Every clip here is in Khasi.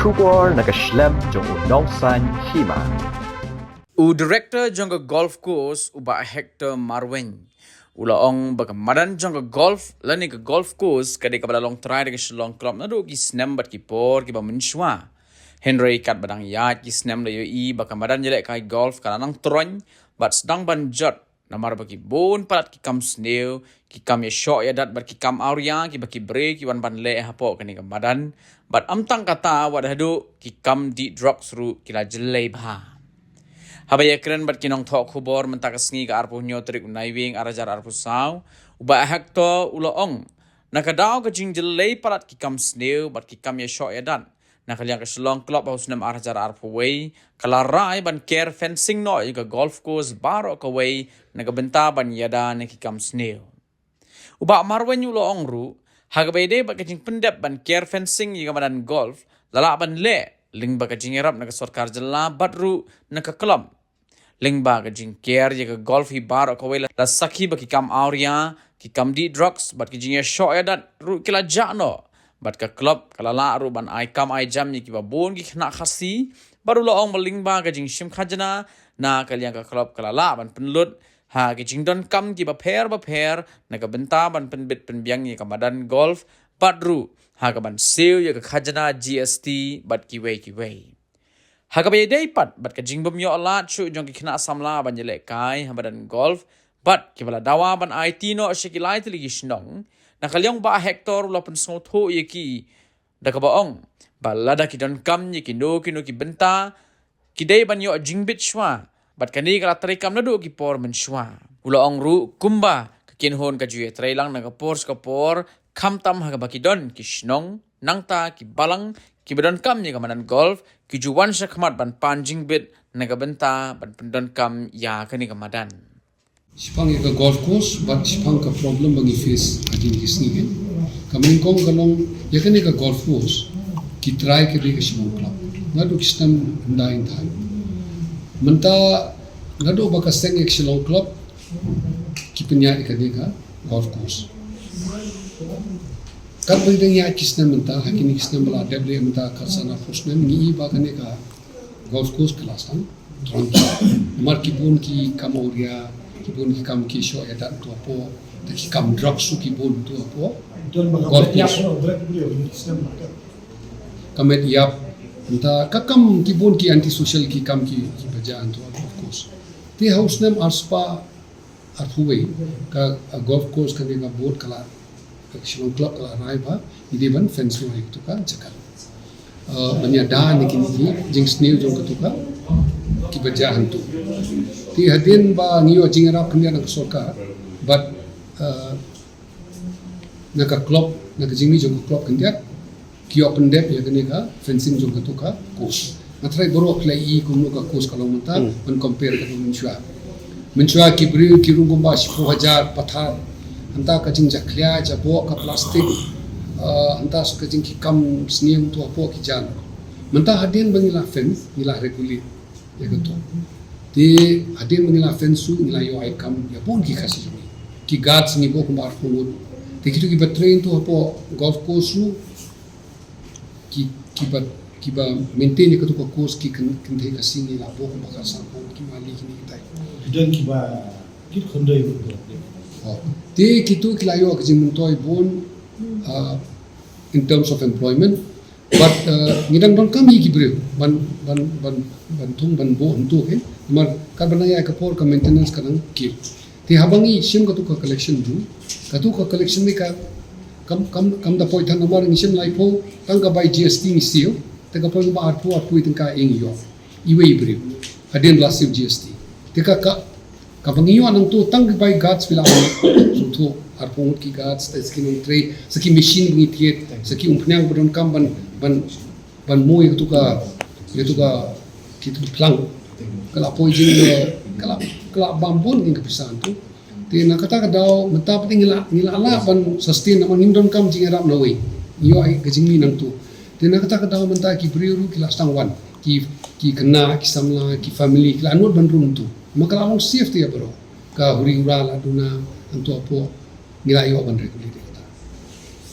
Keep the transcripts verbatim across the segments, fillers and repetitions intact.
Khubor na ka shlem jong u nongsaiñ hima. U director jong ka golf course, u Bah Hector Marwein, u la ong ba ka madan jong ka golf lane ka golf course ka dei kaba la long trai da ka Shillong Club naduh ki snem bad ki por kiba mynshuwa. Hynrei katba dang ïaid ki snem la ïohi ba ka madan ïalehkai golf ka la nang troiñ bad sdang ban jot namar ba ki bun palat ki kam sniew, ki kam ïashoh ïadat bad ki kam awria kiba ki briew ki wan ban leh hapoh kane ka madan. Bad ym tang kata, wat haduh ki kam dih drugs ruh ki la jyllei bha. Haba ïakren bad ki nongthoh khubor mynta ka sngi ka arphew hynñiew tarik u Naiwieng ar hajar arphew saw, u Bah Hector u la ong, na ka daw ka jingjyllei palat ki kam sniew bad ki kam ïashoh ïadat, na ka liang ka Shillong Club ha u snem ar hajar arphew wei ka la rai ban ker fencing noh ïa ka golf course baroh kawei na ka bynta ban ïada na ki kam sniew. U Bah Marwein u la ong ruh, ha kaba ïadei bad ka jingpyndep ban ker fencing ïa ka madan golf, la lah ban leh lyngba ka jingïarap na ka sorkar jylla bad ruh na ka club. Lyngba ka jingker ïa ka golf hi baroh kawei la, la sakhi ba ki kam awria, ki kam dih drugs bad ki jingïashoh ïadat ruh ki la jah noh. Bad ka club ka la lah ruh ban ai kam ai jam ïa kiba bun ki khynnah Khasi. Bad u la ong ba lyngba ka jingshim khajna na ka liang ka club ka la lah ban pynlut ha ki jingdonkam kiba pher ba pher na ka bynta ban pynbit pynbiang ïa ka madan golf bad ruh ha ka ban siew ïa ka khajna G S T bad kiwei kiwei. Ha kaba ïadei pat bad ka jingbym ïoh lad shuh jong ki khynnah samla ban ïalehkai ha madan golf bad kiba la dawa ban aiti noh sha ki lai tylli ki shnong, na ka liang u Bah Hector u la pynsngewthuh ïa ki da kaba ong ba lada ki donkam ïa kino kino ki bynta, ki dei ban ïoh jingbit shuwa. Bad kane ka la treikam naduh ki por mynshuwa. U la ong ruh kumba ka kynhun ka ju ïatreilang na ka por sha ka por, khamtam ha kaba ki don ki shnong, nangta ki balang kiba donkam ïa ka madan golf ki ju wan sha khmat ban pan jingbit na ka bynta ban pyndonkam ïa kane ka madan. Shaphang ïa ka golf course bad shaphang ka problem ba ngi face hadien ki sngi, ka mynnyngkong ka long ïa kane ka golf course ki trai ka dei ka Shillong Club naduh ki snem hyndai hyndai. Mynta naduh ba ka seng ïa ka Shillong Club ki pynïaid ïa kane ka golf course. Katba dang ïaid ki snem mynta, ha kine ki snem ba la dep dei mynta ka san arphew snem, ngi i ba kane ka golf course ka la sdang. Namar ki bun ki kam awria, ki bun ki kam ki shoh ïadat tu apo, te ki kam drugs su ki bun tu apo. Golf course. Ka met ïap, mynta ka kam ki bun ki anti social ki kam ki, ki baja tu golf course. Te ha u snem arspah arphew wei, ka, uh, golf course kane ka board ka la, ka Shillong Club ka la rai ba ngi dei ban fence noh ïa katu ka jaka. Uh, ban ïada na kine ki jingsniew jong katu ka, kiba jia hangtu. Te hadien ba ngi ïoh jingïarap khyndiat na ka sorkar bad, uh, na ka club, na ka jingmih jong ka club khyndiat, ki ïoh pyndep ïa kane ka fencing jong katu ka course. Nga tharai baroh phi la i kumno ka course ka long mynta, hmm, ban compare ka mynshuwa. Mynshuwa ki briew ki rung kumba shiphew hajar pathar. Hangta ka jingjakhlia jaboh ka plastik, ah, hangta ka jingkikam sniew tu hapoh ki jan. Mynta hadien ba ngi la fence, ngi la regulate ïa kato. Te hadien ba ngi la fence shuh, ngi la ïoh ai kam ïa bun ki Khasi jong ngi. Ki guards ngi buh kumba arphew ngut. Te kitu kiba train tu hapoh golf course ruh, ki, kiba, kiba maintain ïa katu ka course ki kyn-, kynthei Khasi ngi la buh kumba khatsan ngut, ki mali kine kitai. Ki don kiba kit khondoi. Oh. Te kitu ki la ïoh ka jingmyntoi bun, ah, in terms of employment. But, uh, ngi dang donkam ïa ki briew ban, ban, ban, ban thung ban buh hangtu, okay? Namar katba nang ïaid ka por ka maintenance ka dang kiew. Te haba ngi shim katu ka collection jong, katu ka collection ne ka kam, kam, kam da poi than namar ngi shim laiphew, tang ka bai G S T ngi siew, te ka poi ba arphew, arphew tyngka ïa ngi ïoh. Iwei i briew. Hadien ba la siew G S T. Te ka, ka, kaba ngi ïoh nangtu tang ki bai guards phi la ong. Sngewthuh arphew ngut ki guards, te sa ki nongtrei, sa ki machine ba ngi thied, sa ki umphniang ba donkam ban, ban, ban mih ïa katu ka, ïa katu ka, kitu ki phlang. Ka la poi jing, eh, ka la, ka la bam bun ïa ka pisa tu. Te na kata ka daw, mynta pat ngi la, ngi la lah ban sustain namar ngim donkam jingïarap na uwei. Ngi ïoh ka jingmih nangtu. Te na kata ka daw mynta ki briew ruh ki la sdang wan. Ki, ki khynnah, ki samla, ki family, ki la nud ban rung tu. Namar ka la long safe te ïa baroh. Ka huri hura la duna, hangtu hapoh, ngi la ïoh ban regulate ïa kata.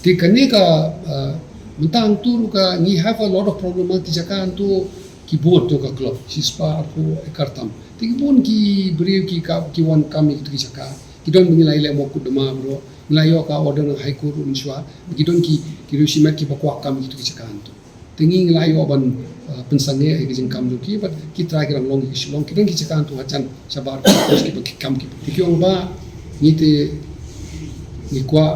Te kane ka, ah, Mynta hangtu ruh ka ngi have a lot of problem ha ki jaka hangtu ki board jong ka club. Shispah arphew ekar tam. Te ki bun ki briew ki ka, ki wan kam ïa kitu ki jaka. Ki don ba ngi la ïaleh mawkut da ma bro. Ngi la ïoh ka order na High Court ruh mynshuwa. Ki don ki, ki riew shimet kiba kwah kam ïa kitu ki jaka hangtu. Te ngi ngi la ïoh ban, uh, pynsangeh ïa ki jingkam jong ki, bad ki trai ki dang long ïa ki Shillong, ki don ki jaka hangtu hajan shabar ki post kiba ki kam ki. Te ki ong ba ngi te ngi kwah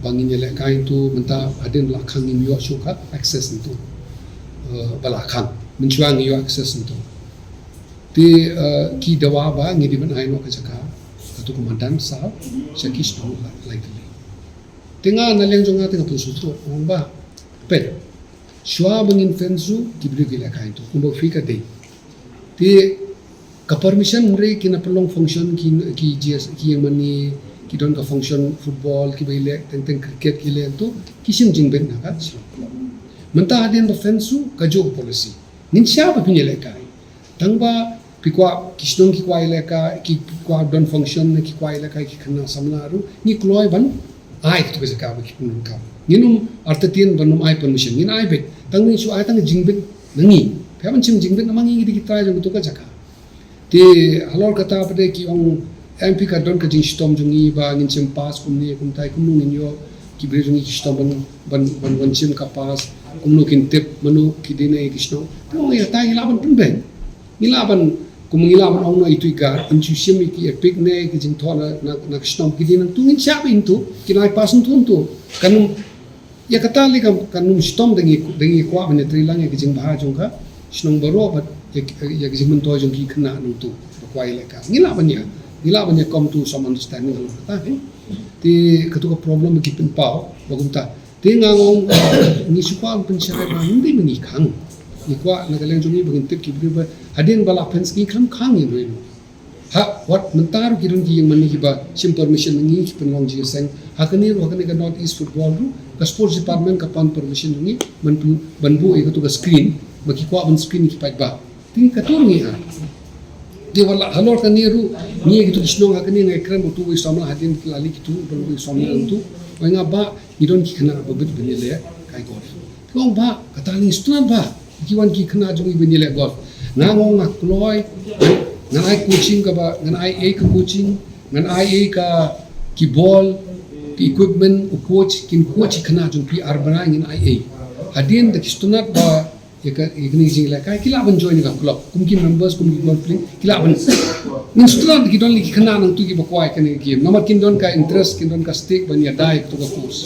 ba ngin ïalehkai hangtu mynta hadien ba la khang ngim ïoh shuh ka access hangtu. Uh, ba la khang. Mynshuwa ngi ïoh access hangtu. Te, uh, ki dawa ba ngi dei ban ai noh ka jaka, katu ka madan saw sha ki shnong lai tylli. Te nga na liang jong nga te nga pynsngewthuh, ong ba peit. Shuwa ba ngin fence ruh ki briew ki lehkai hangtu kumba phi ka dei. Te ka permission hynrei ki na pynlong function ki, ki G S, ki ïing mane, ki don ka function football, kiba ïaleh teng teng cricket ki leh hangtu, ki shim jingbit na ka Shillong Club. Mynta hadien ba fence ruh ka juh ka policy. Ngin sha ba phin ïalehkai. Tang ba phi kwah ki shnong ki kwah ïalehkai, ki kwah don function ne ki kwah ïalehkai ki khynnah samla ruh, ngi kloi ban ai katu ka jaka ba ki pyndonkam. Ngin ym artatien ban ym ai permission, ngin ai beit. Tang ngin shu ai tang jingbit na ngi. Phi hap ban shim jingbit namar ngi ngi dei ki trai jong katu ka jaka. Te halor kata pat de ki ong em phi ka don ka jingshitom jong ngi ba ngin shim pass kumne kumtai, kumno ngin ïoh ki briew jong ngi ki shitom ban, ban, ban, ban shim ka pass, kumno kin tip mano ki dei na ki shnong. Te ong ïa ta ngi lah ban pynbeit. Ngi lah ban, kum ngi lah ban ong na itu i guard, in shu shim ïa ki EPIC ne ki jingthoh na, na, na ka shnong ki dei nangtu, ngin shah ba hangtu, kin ai pass hangtu hangtu. Kan ym, ïa kata lei kan, kan ym shitom da ngi, da ngi kwah ban ïatreilang ïa ki jingbha jong ka shnong baroh bad ïa, ïa ki jingmyntoi jong ki khynnah nangtu ba kwah ïalehkai. Ngi lah ban ïa, ngi lah ban ïa come to some understanding halor kata, eh. Te katu ka problem ba ki pynpaw ba kumta. Te nga ong, uh, ngi shu kwah ban pynshai ba ngim dei ba ngi khang. Ngi kwah na ka liang jong ngi ba ngin tip ki briew ba hadien ba la fence ngi khlem khang ïa ruh. Ha, wat mynta ruh ki don ki ïing mane kiba shim permission na ngi ki pynlong jingïaseng. Ha kane ruh, ha kane ka North East Football ruh, ka Sports Department ka pan permission na ngi ban pyn-, ban buh ïa katu ka screen, ba ki kwah ban screen ïa ki paidbah. Te katu ruh ngi ai. Te wat la halor kane ruh, ngi ïa kitu ki shnong ha kane ngi kren ba utu uwei u samla hadien ki la leit kitu, don uwei u samla hangtu. Oi nga ba ngi don ki khynnah ba bit ban ïalehkai golf. Te ong ba kata ngi sngewtynnat ba ki wan ki khynnah jong ngi ban ïaleh golf. Nga ong nga kloi, ngan ai coaching kaba, ngan ai ei ka coaching, ngan ai ei ka ki ball, ki equipment, u coach, kin coach ki khynnah jong phi ar bnai ngin ai ei. Hadien da ki sngewtynnat ba ïa ka, ïa kane ka jingïalehkai, ki lah ban join ïa ka club kum ki members, kum ki golf player, ki lah ban. Ngin sngewtynnat ki don lei ki khynnah nangtu kiba kwah ïa kane ka game. Namar kin don ka interest, kin don ka stake ban ïada ïa katu ka course.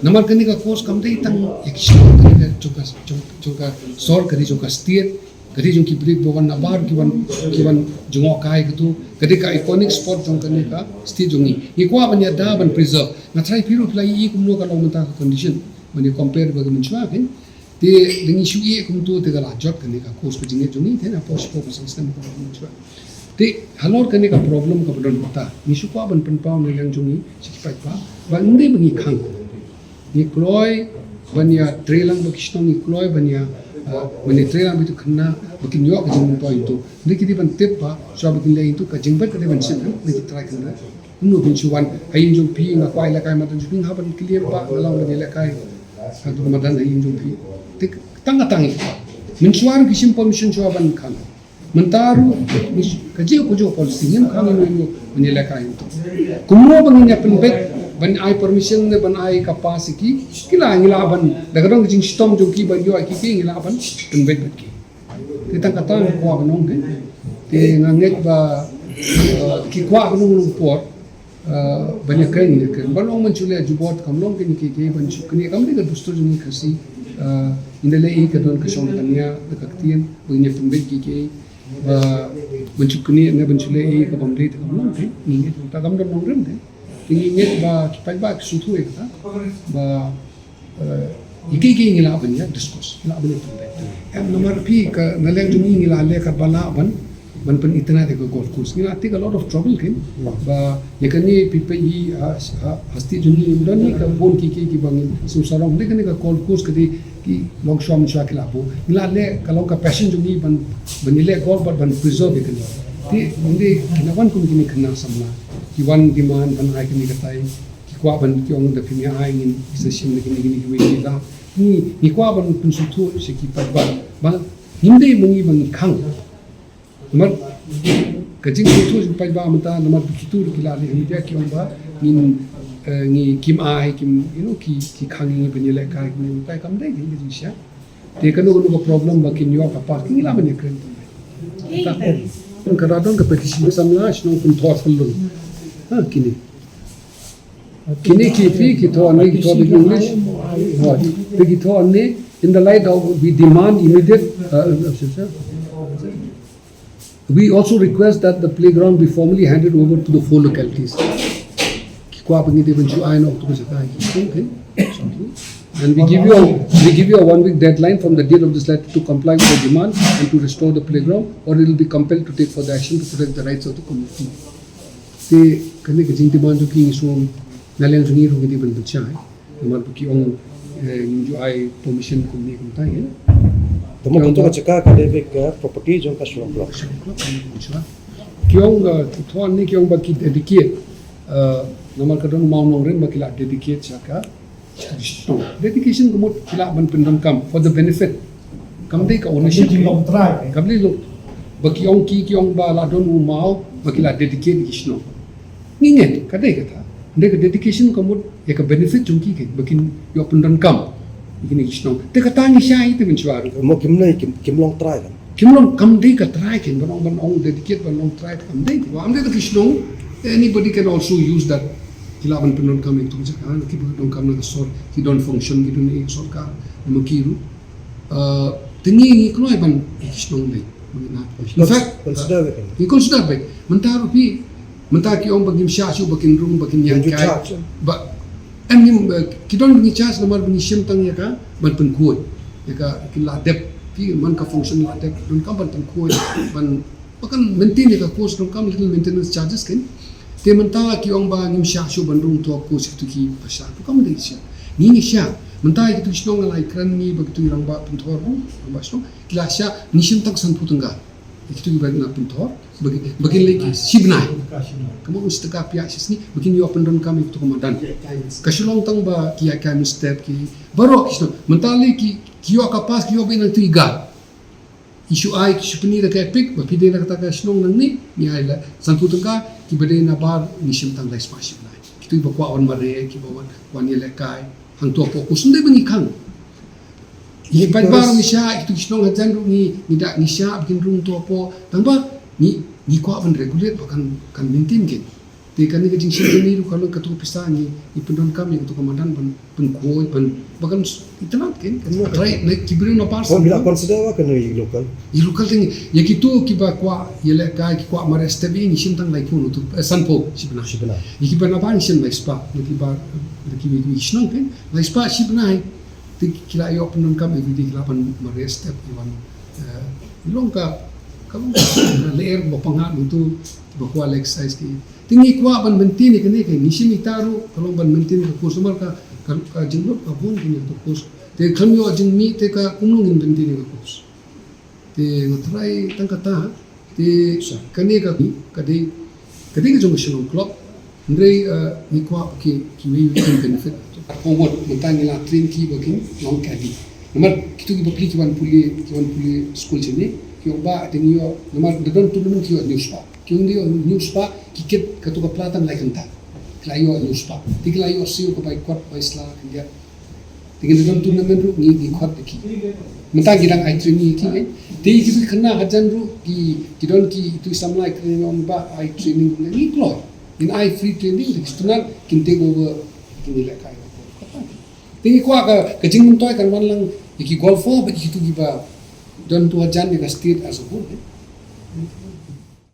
Namar kane ka course kam dei tang ïa ki shnong, ka dei jong ka, jong, jong ka sor, ka dei jong ka state, ka dei jong ki briew ba wan nabar, ki wan, ki wan jngohkai katu, ka dei ka iconic sport jong kane ka state jong ngi. Ngi kwah ban ïada ban preserve. Nga tharai phi ruh phi la ïohi kumno ka long mynta ka condition. Ban ïa compare bad ka mynshuwa, kan. Te da ngi shu ïeh kumtu te ka la jot kane ka course, ka jingngeit jong ngi te na pos pos ba sngewsih ka mynshuwa. Te halor kane ka problem kaba don mynta, ngi shu kwah ban pynpaw na liang jong ngi sha ki paidbah ba ym dei ba ngi khang. Ngi kloi ban ïatreilang bad ki shnong, ngi kloi ban ïa, ah, ban ïatreilang bad ki khynnah ba kin ïoh ka jingmyntoi hangtu. Ym dei ki dei ban tip ba shuwa ba kin leit hangtu ka jingbit ka dei ban shim na ki trai khynnah. Kumno phin shu wan ha ïing jong phi, nga kwah ïalehkai madan jong phi, nga hap ban kylli ba nga long ban ïalehkai. Hangtu ka madan ha ïing jong phi. Te tang ka tang ïa. Mynshuwa ruh ki shim permission shuwa ban khang. Mynta ruh ka jing ka jong policy ngim khang ïa uno uno ban ïalehkai hangtu. Kumno ba ngin ïa pynbeit ban ai permission ne ban ai ka pass ïa ki, ki la ngi lah ban da ka dang ka jingshitom jong ki ban ïoh ïa ki, ki ngi lah ban pynbeit bad ki. Te tang kata nga kwah ban ong te. Te nga ngeit ba, eh, ki kwah ban ong nongpor, eh, ban ïa kren, ïa kren. Ban ong ban shu leh jubor kam long kane kiei kiei, ban shu kane kam dei ka dustur jong ngi Khasi, eh, ynda leh ei ka don ka shong ka nia da ka ktien, ban ïa pynbeit kiei kiei. Ba ban shu kane ne ban shu leh ei ka bym dei te kam long te. Ngi ngeit ta kam don nongrim te. Te ngi ngeit ba ki paidbah ki sngewthuh ïa kata. Ba Eh, ïa kiei kiei ngi lah ban ïa discuss, ngi lah ban ïa pynbeit. Em, namar phi ka na liang jong ngi ngi la leh katba lah ban, ban pynitynnad ïa ka golf course. Ngi la take a lot of trouble kin. Ba ïa kane phi peit hi ha, ha, ha state jong ngi ym don hi ka bun kiei kiei kiba ngin sngewsarong. Dei kane ka golf course ka dei ki longshuwa mynshuwa ki la buh. Ngi la leh ka long ka passion jong ngi ban, ban ïa leh golf bad ban preserve ïa kane. Te ym dei ki na wan kum kine khynnah samla ki wan demand ban ai kane katai. Ki kwah ban ki ong da phim ïa ai ngin sa shim da kine kine kiwei ki la. Ngi, ngi kwah ban pynsngewthuh sha ki paidbah ba ngim dei ma ngi ba ngi khang. Namar ka jingsngewthuh sha ki paidbah mynta, namar kito ki la leh ha media ki ong ba ngin, eh, ngi kim ai, kim, you know, ki, ki khang ngi ban ïalehkai, kim ïalehkai, kam dei ka jingshisha. Te kano kano ka problem ba kin ïoh ka pass, ngi lah ban ïakren. Ka don ka petition samla shnong Pynthor Pyllun. Ha, kine. Kine ki, phi ki thoh hangne, ki thoh da ki English. Hooid. Phi ki thoh hangne, in the light of, we demand immediate, uh, uh, uh, we also request that the playground be formally handed over to the four localities. Ki kwah ba ngi dei ban shu ai noh ïa kito ki jaka. Okay. And we give you a, we give you a one week deadline from the date of this letter to comply with the demand and to restore the playground, or it will be compelled to take further action to protect the rights of the community. Te kane ka jingdemand jong ki, ngi sngew na liang jong ngi ruh ngi dei ban pynshai. Namar ba ki ong, eh, ngim ju ai permission kumne kumta, eh. Te mo, kato ka jaka ka dei beit ka property jong ka Shillong Club. Shillong Club, ka dei ban pynshai. Ki ong, eh, ki thoh hangne, ki ong ba ki dedicate, eh, namar ka don u mawnongrim ba ki la dedicate sha ka Dedication ka mut ki lah ban pyndonkam for the benefit. Kam dei ka ownership. Ka jinglong trai. Kam dei long. Ba ki ong ki, ki ong ba la don u maw ba ki la dedicate ki shnong. Ngi ngeit ka dei kata. Dei ka dedication ka mut ïa ka benefit jong ki, ki ba kin ïoh pyndonkam ïa kine ki shnong. Te kata ngi shai te mynshuwa ruh. Mo kim ne kim, kim long trai kan. Kim long, kam dei ka trai kin ban ong, ban ong dedicate, ban long trai, kam dei. Wa am dei ki shnong, anybody can also use that. Ki lah ban pyndonkam ïa kito ki jaka, ki pyndonkam na ka sor, ki don function, ki don ïa ka sorkar, namar ki ruh. Uh, te ngi, ngi kloi ban, eh, ki shnong dei. In fact, consider beit. Ngi consider beit. Mynta ruh phi, mynta ki ong ba ngim shah shuh ba kin rung, ba kin ïaid kai. Ba, em ngim, eh, ki don ba ngi charge namar ba ngi shim tang ïa ka ban pynkhuid. Ïa ka, ki la dep, phi man ka function la dep, donkam ban pynkhuid, ban Ba kan maintain ïa ka course, donkam little maintenance charges kan. Te mynta ki ong ba ngim shah shuh ban rung, to course kito ki ba shah, to kam dei shah. Ngi ngi shah. Mynta kito ki shnong, la ïakren ngi bad kito ki rangbah Pynthor ruh, rangbah shnong. Ki la shah, ngi shim tang sanphew tyngka. Kito ki ba na Pynthor, ba kin, ba kin leit shi bnai. Ka mut shi tyngka pia shi sngi, ba kin ïoh pyndonkam ïa kito ka madan. Ka shu long tang ba ki ïaid kai mynstep ki baroh ki shnong. Mynta lei ki, ki ïoh ka pass, ki ïoh beit na kito ki guard. Ki shu ai, ki shu pyni da ka EPIC, ba phi dei na kata ka shnong nangne, ngi ai la sanphew tyngka, ki ba dei na bar, ngi shim tang lai spah shi bnai. Kito ki ba kwah wan mareh, ki ba wan, wan ïalehkai hangto hapoh course, ym dei ba ngi khang. Ngi paidbah ruh ngi shah, kito ki shnong hajan ruh ngi, ngi da ngi shah ba kin rung to hapoh, tang ba ngi, ngi kwah ban regulate ba kan, kan maintain kin. Te kane ka jingshim jong ngi ruh ka long, kato ka pisa ngi, ngi pyndonkam ïa kato ka madan ban pynkhuid, ban, ba kan itynnad kin, kan trai na ki briew na bar. Hooid, ngi la consider ba kane i local. I local te ngi, ïa kito ki ba kwah ïalehkai, ki kwah mareh step, ngi shim tang laiphew, to, eh, sanphew shi bnai. Shi bnai. Ïa ki ba na bar ngi shim lai spah, ïa ki ba, ïa ki, ïa ki shnong kin, lai spah shi bnai. Te ki la ïoh pyndonkam everyday, ki la ban mareh step, ki wan, eh, long ka, ka long ka lyer ba panghat, ngi to ba kwah exercise ki. Te ngi kwah ban maintain ïa kane, ka ngi shim ita ruh, ka long ban maintain ka course, namar ka, ka, ka jinglut ka bun kane ka course. Te kan ïoh jingmih, te ka kumno ngin maintain ïa ka course. Te nga try tang kata, te kane ka, ka dei, ka dei ka jong ka Shillong Club. Hynrei, eh, ngi kwah ki, kiwei kin benefit. Forward, mynta ngi la train ki ba kin long caddy. Namar kito ki bapli ki wan pule, ki wan pule skul shane, ki ong ba, te ngi ïoh, namar da don tournament ki ïoh hynñiew spah. Ki ong da ïoh hynñiew spah, ki kit kato ka pla tang lai kynta. Ki la ïoh hynñiew spah. Te ki la ïoh siew ka bai kot, bai sla, khyndiat. Te ngi da don tournament ruh ngi, ngi khot da ki. Mynta ngi dang ai training ïa ki, eh. Te ki khynnah hajan ruh ki, ki don ki, itu samla ki kren ong ba ai training, ngi kloi. Ngin ai free training, da ki stunat kin take over, kin ïalehkai. Te ngi kwah ka, ka jingmyntoi kan wan lang ïa ki golfer bad ïa kitu kiba don tu hajan ïa ka state as a whole, eh.